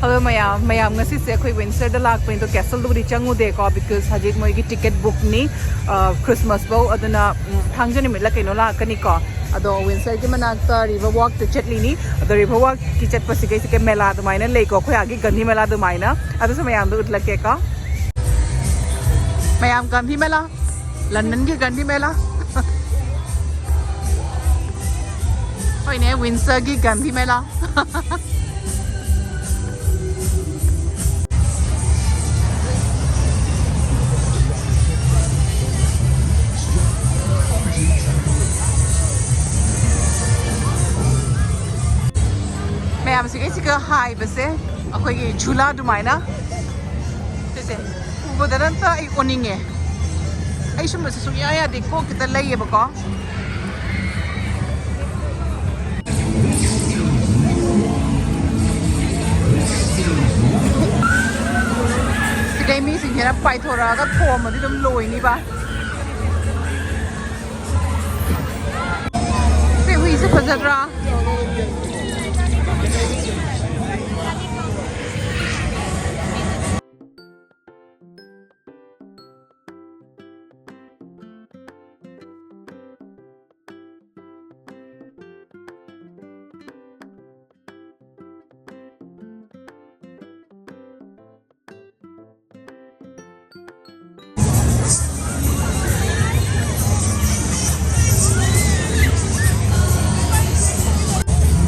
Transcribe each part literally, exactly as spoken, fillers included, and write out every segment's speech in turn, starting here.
Hello ꯃꯌꯥꯝ, ꯃꯌꯥꯝ ꯉꯁꯤꯁꯦ ꯑꯩꯈꯣꯏ ꯋꯤꯟꯁꯔꯗ ꯂꯥꯛꯄꯅꯤ, ꯑꯗꯣ ꯀꯦꯁꯜꯗꯨꯕꯨꯗꯤ ꯆꯪꯉꯨꯗꯦꯀꯣ, because ꯍꯧꯖꯤꯛ ꯃꯣꯏꯒꯤ ꯇꯤꯀꯦꯠ ꯕꯨꯛꯅꯤ, ꯈ꯭ꯔꯤꯁꯃꯥꯁ ꯐꯧ꯫ ꯑꯗꯨꯅ ꯎꯝ, ꯊꯥꯡꯖ ꯅꯨꯃꯤꯠꯂ ꯀꯩꯅꯣ ꯂꯥꯛꯀꯅꯤꯀꯣ꯫ ꯑꯗꯣ ꯋꯤꯟꯁꯔꯒꯤ ꯃꯅꯥꯛꯇ ꯔꯤꯚꯔ ꯋꯥꯛꯇ ꯆꯠꯂꯤꯅꯤ꯫ ꯑꯗꯣ ꯔꯤꯚꯔ ꯋꯥꯛꯀꯤ ꯆꯠꯄꯁꯤꯒꯩꯁꯤꯒ ꯃꯦꯂꯥ ꯑꯗꯨꯃꯥꯏꯅ ꯂꯩꯀꯣ, ꯑꯩꯈꯣꯏ ꯑꯥꯒꯤ ꯒꯥꯟꯙꯤ ꯃꯦꯂꯥ ꯑꯗꯨꯃꯥꯏꯅ꯫ ꯑꯗꯨꯁꯨ ꯃꯌꯥꯝꯗꯣ ꯎꯠꯂꯛꯀꯦꯀꯣ꯫ ꯃꯌꯥꯝ, ꯒꯥꯟꯙꯤ ꯃꯦꯂꯥ, ꯂꯟꯗꯟꯒꯤ ꯒꯥꯟꯙꯤ ꯃꯦꯂꯥ꯫ ꯍꯣꯏꯅꯦ, ꯋꯤꯟꯁꯔꯒꯤ ꯒꯥꯟꯙꯤ ꯃꯦꯂꯥ꯫ ꯃꯌꯥꯝꯁꯤꯒꯩꯁꯤꯒ ꯍꯥꯏꯕꯁꯦ ꯑꯩꯈꯣꯏꯒꯤ ꯖꯨꯂꯥ ꯑꯗꯨꯃꯥꯏꯅ꯫ ꯁꯤꯁꯦ ꯎꯕꯗ ꯅꯠꯇ ꯑꯩ ꯑꯣꯟꯅꯤꯡꯉꯦ꯫ ꯑꯩ ꯁꯨꯝꯕꯁꯦ ꯁꯨꯡꯌꯥ ꯌꯥꯗꯦ, ꯀꯣꯛ ꯈꯤꯇ ꯂꯩꯌꯦꯕꯀꯣ꯫ ꯁꯤꯗꯩ ꯃꯤꯁꯤꯡꯁꯤꯅ ꯄꯥꯏꯊꯣꯔꯛꯑꯒ ꯊꯣꯝꯃꯗꯤ ꯑꯗꯨꯝ ꯂꯣꯏꯅꯤꯕ꯫ ꯁꯤ ꯍꯨꯏꯁꯦ ꯐꯖꯗ꯭ꯔꯥ?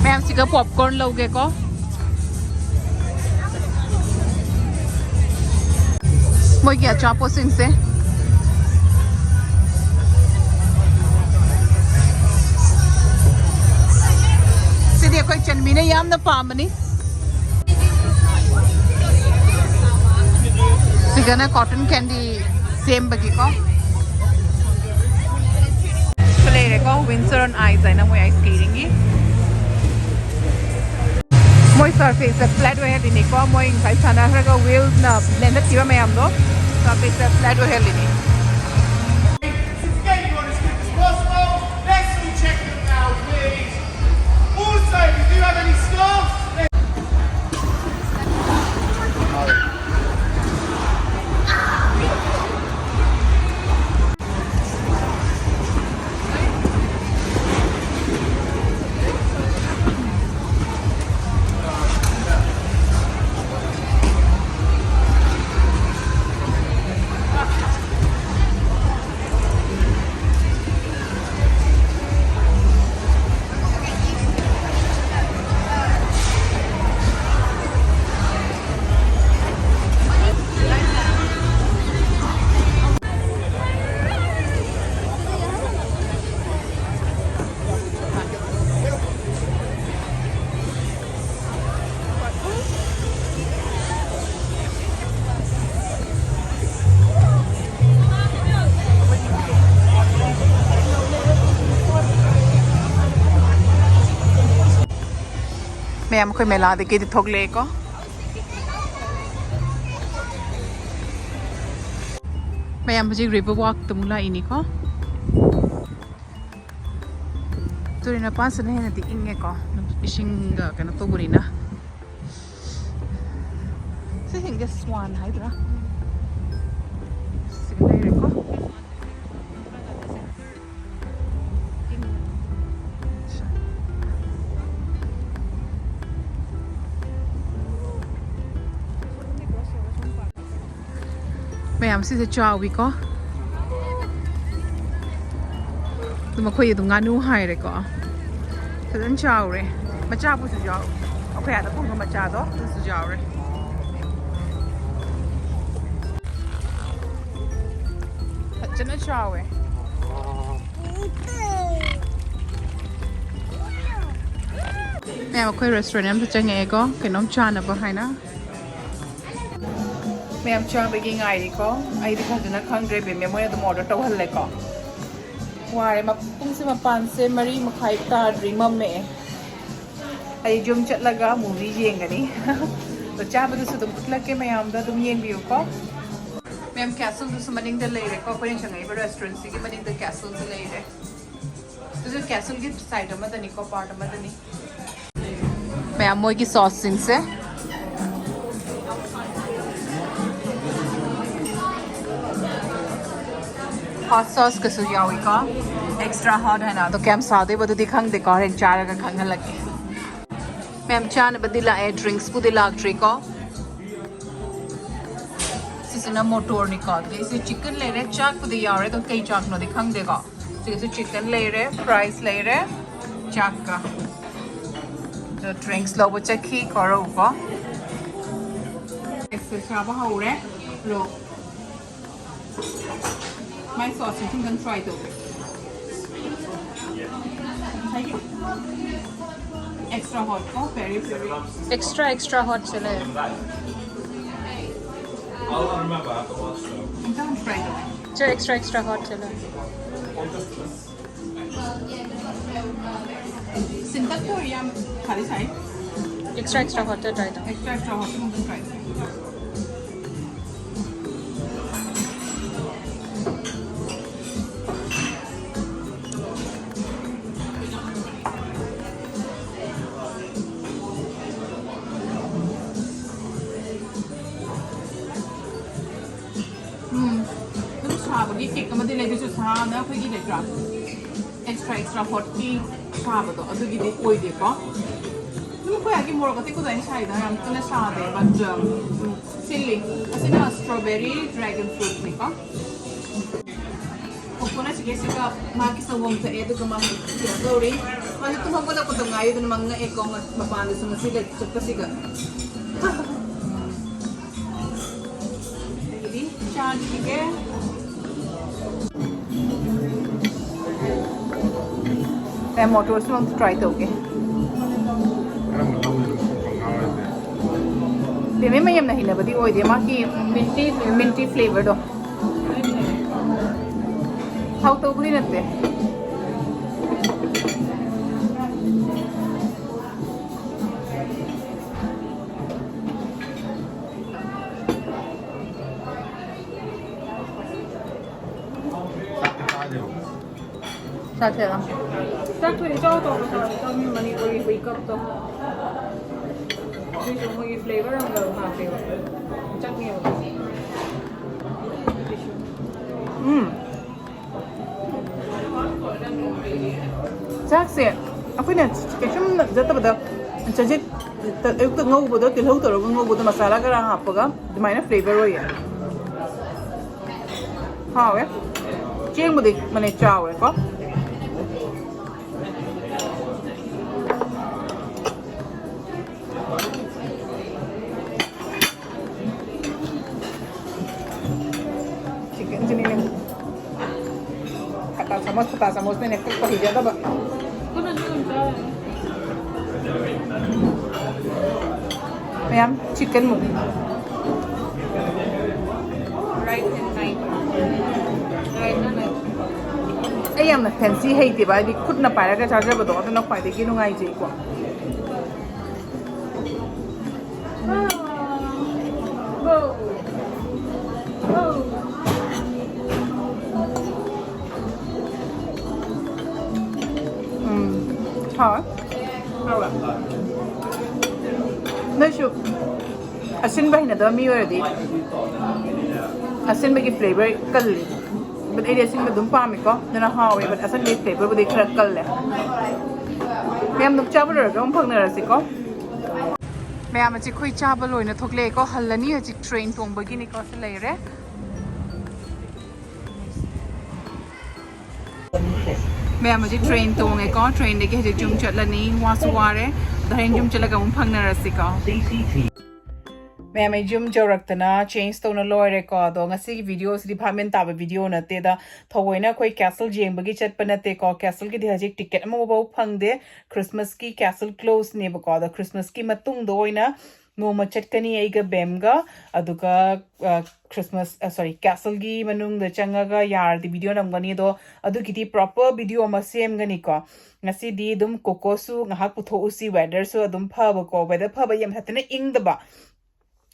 ꯃꯌꯥꯝꯁꯤꯒ ꯄꯣꯞꯀꯣꯔꯟ ꯂꯧꯒꯦꯀꯣ꯫ ꯃꯣꯏꯒꯤ ꯑꯆꯥꯄꯣꯠꯁꯤꯡꯁꯦ꯫ ꯁꯤꯗꯤ ꯑꯩꯈꯣꯏ ꯆꯟꯕꯤꯅ ꯌꯥꯝꯅ ꯄꯥꯝꯕꯅꯤ꯫ ꯁꯤꯒꯅ ꯀꯣꯇꯟ ꯀꯦꯟꯗꯤ ꯁꯦꯝꯕꯒꯤꯀꯣ꯫ ꯁꯤ ꯂꯩꯔꯦꯀꯣ, Windsor on Ice ꯍꯥꯏꯅ ꯃꯣꯏ ꯑꯥꯏꯁ ꯁ꯭ꯀꯦꯇꯤꯡꯒꯤ꯫ ꯃꯣꯏ ꯁꯔꯐꯦꯁꯁꯦ ꯐ꯭ꯂꯦꯠ ꯑꯣꯏꯍꯜꯂꯤꯅꯤꯀꯣ꯫ ꯃꯣꯏ ꯉꯁꯥꯏ ꯁꯥꯟꯅꯈ꯭ꯔꯒ ꯋꯤꯜꯁꯅ ꯂꯦꯟꯗꯠꯈꯤꯕ ꯃꯌꯥꯝꯗꯣ ꯁꯔꯐꯦꯁꯁꯦ flat ꯑꯣꯏꯍꯜꯂꯤꯅꯤ꯫ Let's all check them now, please. Also, if you do have any scarves, ꯃꯌꯥꯝ ꯑꯩꯈꯣꯏ ꯃꯦꯂꯥꯗꯒꯤꯗꯤ ꯊꯣꯛꯂꯛꯑꯦꯀꯣ꯫ ꯃꯌꯥꯝ ꯍꯧꯖꯤꯛ river walk ꯇ ꯑꯃꯨꯛ ꯂꯥꯛꯏꯅꯤꯀꯣ꯫ ꯇꯨꯔꯦꯜ ꯃꯄꯥꯟꯁꯤꯅ ꯍꯦꯟꯅꯗꯤ ꯏꯪꯉꯦꯀꯣ, ꯏꯁꯤꯡꯒ ꯀꯩꯅꯣ ꯇꯧꯕꯅꯤꯅ꯫ ꯁꯤꯁꯤꯡꯁꯦ swan ꯍꯥꯏꯗ꯭ꯔꯥ? ꯁꯤꯒ ꯂꯩꯔꯦꯀꯣ꯫ ꯃꯌꯥꯝ ꯁꯤꯁꯦ ꯆꯥꯎꯋꯤꯀꯣ꯫ ꯑꯗꯨ ꯃꯈꯣꯏ ꯑꯗꯨꯝ ꯉꯥꯅꯨ ꯍꯥꯏꯔꯦꯀꯣ꯫ ꯐꯖꯅ ꯆꯥꯎꯔꯦ꯫ ꯃꯆꯥꯕꯨꯁꯨ ꯌꯥꯎ-, ꯑꯩꯈꯣꯏ ꯑꯥꯗ ꯐꯪꯕ ꯃꯆꯥꯗꯣ ꯑꯗꯨꯁꯨ ꯌꯥꯎꯔꯦ꯫ ꯐꯖꯅ ꯆꯥꯎꯋꯦ꯫ ꯃꯌꯥꯝ ꯑꯩꯈꯣꯏ restaurant ꯑꯝꯗ ꯆꯪꯉꯛꯑꯦꯀꯣ, ꯀꯩꯅꯣꯝ ꯆꯥꯅꯕ ꯍꯥꯏꯅ꯫ ꯃꯌꯥꯝ ꯆꯥꯕꯒꯤ ꯉꯥꯏꯔꯤꯀꯣ꯫ ꯑꯩꯗꯤ ꯐꯖꯅ ꯈꯪꯗ꯭ꯔꯦ, ꯕꯦꯝꯃꯦ ꯃꯣꯏ ꯑꯗꯨꯝ order ꯇꯧꯍꯜꯂꯦꯀꯣ꯫ ꯋꯥꯔꯦ, ꯃ-, ꯄꯨꯡꯁꯦ ꯃꯄꯥꯟꯁꯦ ꯃꯔꯤ ꯃꯈꯥꯏ ꯇꯥꯗ꯭ꯔꯤ, ꯃꯝꯃꯛꯑꯦ꯫ ꯑꯩ ꯌꯨꯝ ꯆꯠꯂꯒ movie ꯌꯦꯡꯒꯅꯤ꯫ ꯑꯗꯣ ꯆꯥꯕꯗꯨꯁꯨ ꯑꯗꯨꯝ ꯎꯠꯂꯛꯀꯦ, ꯃꯌꯥꯝꯗ ꯑꯗꯨꯝ ꯌꯦꯡꯕꯤꯌꯨꯀꯣ꯫ ꯃꯌꯥꯝ castle ꯗꯨꯁꯨ ꯃꯅꯤꯡꯗ ꯂꯩꯔꯦꯀꯣ, ꯑꯩꯈꯣꯏꯅ ꯆꯪꯉꯛꯏꯕ restaurant ꯁꯤꯒꯤ ꯃꯅꯤꯡꯗ castle ꯁꯨ ꯂꯩꯔꯦ꯫ ꯑꯗꯨꯁꯨ castle ꯒꯤ side ꯑꯃꯗꯅꯤꯀꯣ, part ꯑꯃꯗꯅꯤ꯫ ꯃꯌꯥꯝ ꯃꯣꯏꯒꯤ sauce ꯁꯤꯡꯁꯦ꯫ Hot sauce ꯀꯁꯨ ꯌꯥꯎꯏꯀꯣ꯫ Extra hot ꯍꯥꯏꯅ꯫ ꯑꯗꯣ ꯀꯌꯥꯝ ꯁꯥꯗꯣꯏꯕꯗꯨꯗꯤ ꯈꯪꯗꯦꯀꯣ, ꯍꯣꯔꯦꯟ ꯆꯥꯔꯒ ꯈꯪꯍꯜꯂꯛꯀꯦ꯫ ꯃꯌꯥꯝ ꯆꯥꯅꯕꯗꯤ ꯂꯥꯛꯑꯦ, drinks ꯄꯨꯗꯤ ꯂꯥꯛꯇ꯭ꯔꯤꯀꯣ꯫ ꯁꯤꯁꯤꯅ motor ꯅꯤꯀꯣ꯫ ꯑꯗꯒꯤ ꯁꯤ chicken ꯂꯩꯔꯦ, ꯆꯥꯛꯄꯨꯗꯤ ꯌꯥꯎꯔꯦ, ꯑꯗꯣ ꯀꯩ ꯆꯥꯛꯅꯣꯗꯤ ꯈꯪꯗꯦꯀꯣ꯫ ꯁꯤꯒꯁꯨ chicken ꯂꯩꯔꯦ, fries ꯂꯩꯔꯦ, ꯆꯥꯛꯀ꯫ ꯑꯗꯣ drinks ꯂꯧꯕ ꯆꯠꯈꯤ ꯀꯣ ꯔꯧꯀꯣ꯫ Extra ꯆꯥꯕ ꯍꯧꯔꯦ꯫ ꯂꯣ꯫ My sauce ꯁꯤ ꯑꯝꯇꯪ try ꯇꯧꯒꯦ꯫ Thank you. Extra hot ꯀꯣ, peri peri꯫ Extra, extra hot ꯁꯦ ꯂꯩꯔꯦ꯫ ꯑꯝꯇꯪ try ꯇꯧꯒꯦ꯫ ꯁꯦ, extra, extra hot ꯁꯦ ꯂꯩꯔꯦ꯫ ꯁꯤꯟꯇꯛꯇ ꯑꯣꯏ ꯌꯥꯝ ꯁꯥꯗꯤ ꯁꯥꯏ꯫ Extra extra hot ꯇ try ꯇꯧ꯫ Extra extra hot ꯇ ꯑꯗꯨꯝ try ꯇꯧ꯫ ꯎꯝ, ꯑꯗꯨꯝ ꯁꯥꯕꯒꯤ ꯀꯤꯛ ꯑꯃꯗꯤ ꯂꯩ, ꯑꯗꯨꯁꯨ ꯁꯥꯅ ꯑꯩꯈꯣꯏꯒꯤ ꯂꯩꯇ꯭ꯔꯥ, extra extra hot ꯀꯤ ꯁꯥꯕꯗꯣ ꯑꯗꯨꯒꯤꯗꯤ ꯑꯣꯏꯗꯦꯀꯣ꯫ ꯑꯗꯨꯝ ꯑꯩꯈꯣꯏ ꯑꯥꯒꯤ ꯃꯣꯔꯣꯛ ꯑꯇꯦꯛꯄ ꯑꯗꯨꯃꯥꯏꯅ ꯁꯥꯏꯗ, ꯌꯥꯝ ꯀꯟꯅ ꯁꯥꯗꯦ, but, ꯎꯝ, ꯁꯤꯜꯂꯤ꯫ ꯑꯁꯤꯅ strawberry dragon fruit ꯅꯤꯀꯣ꯫ ꯀꯣꯀꯣꯅꯠ ꯁꯤꯒꯦꯁꯤꯒ ꯃꯥꯒꯤ ꯁꯪꯒꯣꯝ ꯊꯛꯑꯦ, ꯑꯗꯨꯒ ꯃꯥꯒꯤ ꯀꯩꯅꯣ ꯇꯧꯔꯤ꯫ ꯃꯥꯁꯦ ꯇꯨꯝ ꯍꯧꯒꯠꯂꯛꯄꯗ ꯉꯥꯏꯔꯤ, ꯑꯗꯨꯅ ꯃꯥ ꯉꯛꯑꯦꯀꯣ, ꯃꯄꯥꯟꯗꯁꯨ ꯉꯁꯤꯗ ꯆꯠꯄꯁꯤꯒ꯫ ꯑꯗꯒꯤꯗꯤ ꯆꯥꯈꯤꯒꯦ꯫ ꯑꯦ, ꯃꯣꯇꯣꯔꯁꯨ ꯑꯝꯇ try ꯇꯧꯒꯦ꯫ ꯀꯔꯝꯕ ꯂꯧꯔꯤꯅꯣ ꯀꯣꯛꯀ ꯉꯥꯎꯔꯤꯁꯦ? ꯄꯦꯃꯦꯟ ꯃꯌꯥꯝꯅ ꯍꯩꯅꯕꯗꯤ ꯑꯣꯏꯗꯦ, ꯃꯥꯒꯤ minty, minty flavour ꯗꯣ꯫ ꯍꯥꯎꯇꯧꯕꯗꯤ ꯅꯠꯇꯦ꯫ ꯆꯥꯛ ꯊꯤꯜꯂꯣ꯫ ꯆꯥꯛꯄꯨꯗꯤ ꯏꯆꯥꯎ ꯆꯥꯎꯅ ꯆꯥꯎꯅ ꯆꯥꯕꯤ ꯃꯅꯤꯄꯨꯔꯒꯤ ꯍꯨꯏꯀꯞꯇꯣ꯫ ꯑꯗꯨꯏꯁꯨ ꯃꯣꯏꯒꯤ flavour ꯑꯃꯒ ꯍꯥꯞꯄꯦꯕ꯫ ꯆꯪꯉꯦꯕ꯫ ꯎꯝ꯫ ꯆꯥꯛꯁꯦ ꯑꯩꯈꯣꯏꯅ ꯀꯩꯁꯨꯝ ꯆꯠꯇꯕꯗ ꯆꯖꯤꯛ ꯑꯌꯨꯛꯇ ꯉꯧꯕꯗꯣ, ꯇꯤꯜꯍꯧ ꯇꯧꯔꯒ ꯉꯧꯕꯗꯣ, ꯃꯁꯥꯂꯥ ꯈꯔ ꯍꯥꯞꯄꯒ ꯑꯗꯨꯃꯥꯏꯅ flavour ꯑꯣꯏꯌꯦ꯫ ꯍꯥꯎꯋꯦ꯫ ꯆꯦꯡꯕꯨꯗꯤ ꯃꯅꯦ ꯆꯥꯎꯔꯦꯀꯣ꯫ ꯆꯤꯛꯀꯟꯁꯤꯅꯤꯅꯦ꯫ ꯈꯇꯥ ꯆꯥꯃꯁ, ꯈꯇꯥ ꯆꯥꯃꯁꯅꯅꯦ ꯀꯛꯄ ꯍꯩꯖꯗꯕ꯫ ꯃꯌꯥꯝ ꯆꯤꯛꯀꯟ ꯃꯨꯛ꯫ ꯑꯩ ꯌꯥꯝꯅ fancy ꯍꯩꯇꯦꯕ, ꯍꯥꯏꯗꯤ ꯈꯨꯠꯅ ꯄꯥꯏꯔꯒ ꯆꯥꯖꯕꯗꯣ ꯑꯗꯨꯅ ꯈ꯭ꯋꯥꯏꯗꯒꯤ ꯅꯨꯡꯉꯥꯏꯖꯩꯀꯣ꯫ ꯑꯁꯤꯟꯕ ꯍꯩꯅꯗꯕ ꯃꯤ ꯑꯣꯏꯔꯗꯤ ꯑꯁꯤꯟꯕꯒꯤ ꯐ꯭ꯂꯦꯕꯔ ꯀꯜꯂꯤ꯫ ꯕꯠ ꯑꯩꯗꯤ ꯑꯁꯤꯟꯕ ꯑꯗꯨꯝ ꯄꯥꯝꯃꯤꯀꯣ, ꯑꯗꯨꯅ ꯍꯥꯎꯋꯦ꯫ ꯕꯠ ꯑꯁꯤꯟꯕꯒꯤ ꯐ꯭ꯂꯦꯕꯔꯕꯨꯗꯤ ꯈꯔ ꯀꯜꯂꯦ꯫ ꯃꯌꯥꯝ ꯑꯗꯨꯝ ꯆꯥꯕ ꯂꯣꯏꯔꯒ ꯑꯃꯨꯛ ꯐꯪꯅꯔꯁꯤꯀꯣ꯫ ꯃꯌꯥꯝ ꯍꯧꯖꯤꯛ ꯑꯩꯈꯣꯏ ꯆꯥꯕ ꯂꯣꯏꯅ ꯊꯣꯛꯂꯛꯑꯦꯀꯣ, ꯍꯜꯂꯅꯤ꯫ ꯍꯧꯖꯤꯛ ꯇ꯭ꯔꯦꯟ ꯇꯣꯡꯕꯒꯤꯅꯤꯀꯣ ꯁꯤ ꯂꯩꯔꯦ꯫ ꯃꯌꯥꯝ ꯍꯧꯖꯤꯛ ꯇ꯭ꯔꯦꯟ ꯇꯣꯡꯉꯦꯀꯣ, ꯇ꯭ꯔꯦꯟꯗꯒꯤ ꯍꯧꯖꯤꯛ ꯌꯨꯝ ꯆꯠꯂꯅꯤ꯫ ꯋꯥꯁꯨ ꯋꯥꯔꯦ, ꯑꯗꯣ ꯍꯌꯦꯡ ꯌꯨꯝ ꯆꯠꯂꯒ ꯑꯃꯨꯛ ꯐꯪꯅꯔꯁꯤꯀꯣ꯫ ꯃꯌꯥꯝ ꯑꯩ ꯌꯨꯝ ꯌꯧꯔꯛꯇꯅ ꯆꯦꯟꯖ ꯇꯧꯅ ꯂꯣꯏꯔꯦꯀꯣ꯫ ꯑꯗꯣ ꯉꯁꯤꯒꯤ ꯚꯤꯗꯤꯑꯣꯁꯤꯗꯤ ꯚꯥꯞ ꯃꯦꯟ ꯇꯥꯕ ꯚꯤꯗꯤꯑꯣ ꯅꯠꯇꯦꯗ꯫ ꯊꯑꯣꯏꯅ ꯑꯩꯈꯣꯏ ꯀꯦꯁꯜ ꯌꯦꯡꯕꯒꯤ ꯆꯠꯄ ꯅꯠꯇꯦꯀꯣ꯫ ꯀꯦꯁꯜꯒꯤꯗꯤ ꯍꯧꯖꯤꯛ ꯇꯤꯀꯦꯠ ꯑꯃꯐꯥꯎ ꯐꯪꯗꯦ꯫ ꯈ꯭ꯔꯤꯁꯃꯥꯁꯀꯤ ꯀꯦꯁꯜ ꯀ꯭ꯂꯣꯁꯅꯦꯕꯀꯣ꯫ ꯑꯗꯣ ꯈ꯭ꯔꯤꯁꯃꯥꯁꯀꯤ ꯃꯇꯨꯡꯗ ꯑꯣꯏꯅ ꯅꯣꯡꯃ ꯆꯠꯀꯅꯤ ꯑꯩꯒ ꯕꯦꯝꯒ꯫ ꯑꯗꯨꯒ, ꯑ, ꯈ꯭ꯔꯤꯁꯃꯥꯁ, ꯑ, ꯁꯣꯔꯤ, ꯀꯦꯁꯜꯒꯤ ꯃꯅꯨꯡꯗ ꯆꯪꯉꯒ ꯌꯥꯔꯗꯤ ꯚꯤꯗꯤꯑꯣ ꯅꯝꯒꯅꯤ꯫ ꯑꯗꯣ ꯑꯗꯨꯒꯤꯗꯤ ꯄ꯭ꯔꯣꯄꯔ ꯚꯤꯗꯤꯑꯣ ꯑꯃ ꯁꯦꯝꯒꯅꯤꯀꯣ꯫ ꯉꯁꯤꯗꯤ ꯑꯗꯨꯝ ꯀꯣꯀꯣꯁꯨ ꯉꯥꯏꯍꯥꯛ ꯄꯨꯊꯣꯛꯎꯁꯤ, ꯋꯦꯗꯔꯁꯨ ꯑꯗꯨꯝ ꯐꯕꯀꯣ, ꯋꯦꯗꯔ ꯐꯕ ꯌꯥꯝ ꯐꯠꯇꯅ ꯏꯪꯗꯕ꯫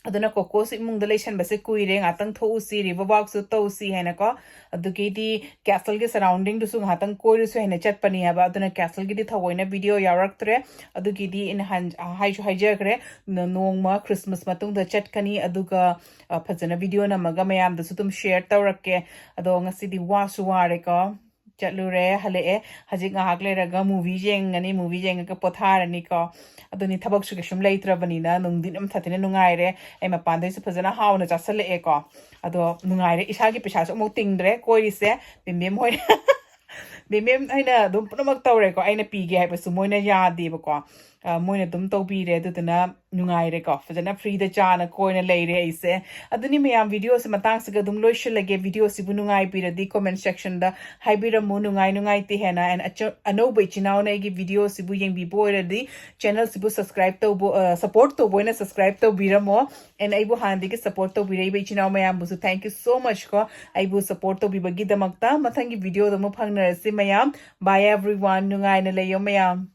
ꯑꯗꯨꯅ ꯀꯣꯀꯣꯁꯨ ꯏꯃꯨꯡꯗ ꯂꯩꯁꯟꯕꯁꯦ ꯀꯨꯏꯔꯦ, ꯉꯥꯛꯇꯪ ꯊꯣꯛꯎꯁꯤ, ꯔꯤꯚꯔ ꯋꯥꯛꯁꯨ ꯇꯧꯁꯤ ꯍꯥꯏꯅꯀꯣ꯫ ꯑꯗꯨꯒꯤꯗꯤ ꯀꯦꯁꯜꯒꯤ ꯁꯔꯥꯎꯟꯗꯤꯡꯗꯨꯁꯨ ꯉꯥꯛꯇꯪ ꯀꯣꯏꯔꯨꯁꯤ ꯍꯥꯏꯅ ꯆꯠꯄꯅꯤ ꯍꯥꯏꯕ꯫ ꯑꯗꯨꯅ ꯀꯦꯁꯜꯒꯤꯗꯤ ꯊꯑꯣꯏꯅ ꯚꯤꯗꯤꯑꯣ ꯌꯥꯎꯔꯛꯇ꯭ꯔꯦ꯫ ꯑꯗꯨꯒꯤꯗꯤ ꯑꯩꯅ ꯍꯥꯟ-, ꯍꯥꯏꯁꯨ ꯍꯥꯏꯖꯈ꯭ꯔꯦ, ꯅ-, ꯅꯣꯡꯃ ꯈ꯭ꯔꯤꯁꯃꯥꯁ ꯃꯇꯨꯡꯗ ꯆꯠꯀꯅꯤ, ꯑꯗꯨꯒ, ꯑ, ꯐꯖꯅ ꯚꯤꯗꯤꯑꯣ ꯅꯝꯃꯒ ꯃꯌꯥꯝꯗꯁꯨ ꯑꯗꯨꯝ ꯁꯤꯌꯔ ꯇꯧꯔꯛꯀꯦ꯫ ꯑꯗꯣ ꯉꯁꯤꯗꯤ ꯋꯥꯁꯨ ꯋꯥꯔꯦꯀꯣ꯫ ꯆꯠꯂꯨꯔꯦ, ꯍꯜꯂꯛꯑꯦ꯫ ꯍꯧꯖꯤꯛ ꯉꯥꯏꯍꯥꯛ ꯂꯩꯔꯒ movie ꯌꯦꯡꯉꯅꯤ, movie ꯌꯦꯡꯉꯒ ꯄꯣꯊꯥꯔꯅꯤꯀꯣ꯫ ꯑꯗꯨꯅꯤ, ꯊꯕꯛꯁꯨ ꯀꯩꯁꯨꯝ ꯂꯩꯇ꯭ꯔꯕꯅꯤꯅ ꯅꯨꯡꯗꯤ ꯌꯥꯝ ꯊꯥꯊꯤꯅ ꯅꯨꯡꯉꯥꯏꯔꯦ꯫ ꯑꯩ ꯃꯄꯥꯟꯗꯩꯁꯨ ꯐꯖꯅ ꯍꯥꯎꯅ ꯆꯥꯁꯜꯂꯛꯑꯦꯀꯣ꯫ ꯑꯗꯣ ꯅꯨꯡꯉꯥꯏꯔꯦ, ꯏꯁꯥꯒꯤ ꯄꯩꯁꯥꯁꯨ ꯑꯃꯨꯛ ꯇꯤꯡꯗ꯭ꯔꯦ꯫ ꯀꯣꯏꯔꯤꯁꯦ ꯕꯦꯝꯕꯦꯝ ꯍꯣꯏ꯫ ꯕꯦꯝꯕꯦꯝ ꯍꯣꯏꯅ ꯑꯗꯨꯝ ꯄꯨꯝꯅꯃꯛ ꯇꯧꯔꯦꯀꯣ, ꯑꯩꯅ ꯄꯤꯒꯦ ꯍꯥꯏꯕꯁꯨ ꯃꯣꯏꯅ ꯌꯥꯗꯦꯕꯀꯣ꯫ ꯑ, ꯃꯣꯏꯅ ꯑꯗꯨꯝ ꯇꯧꯕꯤꯔꯦ꯫ ꯑꯗꯨꯗꯨꯅ ꯅꯨꯡꯉꯥꯏꯔꯦꯀꯣ, ꯐꯖꯅ ꯐ꯭ꯔꯤꯗ ꯆꯥꯅ ꯀꯣꯏꯅ ꯂꯩꯔꯦ ꯑꯩꯁꯦ꯫ ꯑꯗꯨꯅꯤ ꯃꯌꯥꯝ, ꯚꯤꯗꯤꯑꯣꯁꯦ ꯃꯇꯥꯡꯁꯤꯒ ꯑꯗꯨꯝ ꯂꯣꯏꯁꯤꯜꯂꯒꯦ꯫ ꯚꯤꯗꯤꯑꯣꯁꯤꯕꯨ ꯅꯨꯡꯉꯥꯏꯕꯤꯔꯗꯤ comment sectionꯗ ꯍꯥꯏꯕꯤꯔꯝꯃꯨ, ꯅꯨꯡꯉꯥꯏ ꯅꯨꯡꯉꯥꯏꯇꯦ ꯍꯥꯏꯅ꯫ And ꯑꯆ-, ꯑꯅꯧꯕ ꯏꯆꯤꯟ ꯏꯅꯥꯎꯅ ꯑꯩꯒꯤ ꯚꯤꯗꯤꯑꯣꯁꯤꯕꯨ ꯌꯦꯡꯕꯤꯕ ꯑꯣꯏꯔꯗꯤ channelꯁꯤꯕꯨ subscribe ꯇꯧꯕ, ꯑ, support ꯇꯧꯕ ꯑꯣꯏꯅ subscribe ꯇꯧꯕꯤꯔꯝꯃꯣ꯫ And ꯑꯩꯕꯨ ꯍꯥꯟꯅꯗꯒꯤ support ꯇꯧꯕꯤꯔꯛꯏꯕ ꯏꯆꯤꯟ ꯏꯅꯥꯎ ꯃꯌꯥꯝꯕꯨꯁꯨ thank you so much ꯀꯣ, ꯑꯩꯕꯨ support ꯇꯧꯕꯤꯕꯒꯤꯗꯃꯛꯇ꯫ ꯃꯊꯪꯒꯤ ꯚꯤꯗꯤꯑꯣꯗ ꯑꯃꯨꯛ ꯐꯪꯅꯔꯁꯤ ꯃꯌꯥꯝ꯫ Bye everyone, ꯅꯨꯡꯉꯥꯏꯅ ꯂꯩꯌꯣ ꯃꯌꯥꯝ꯫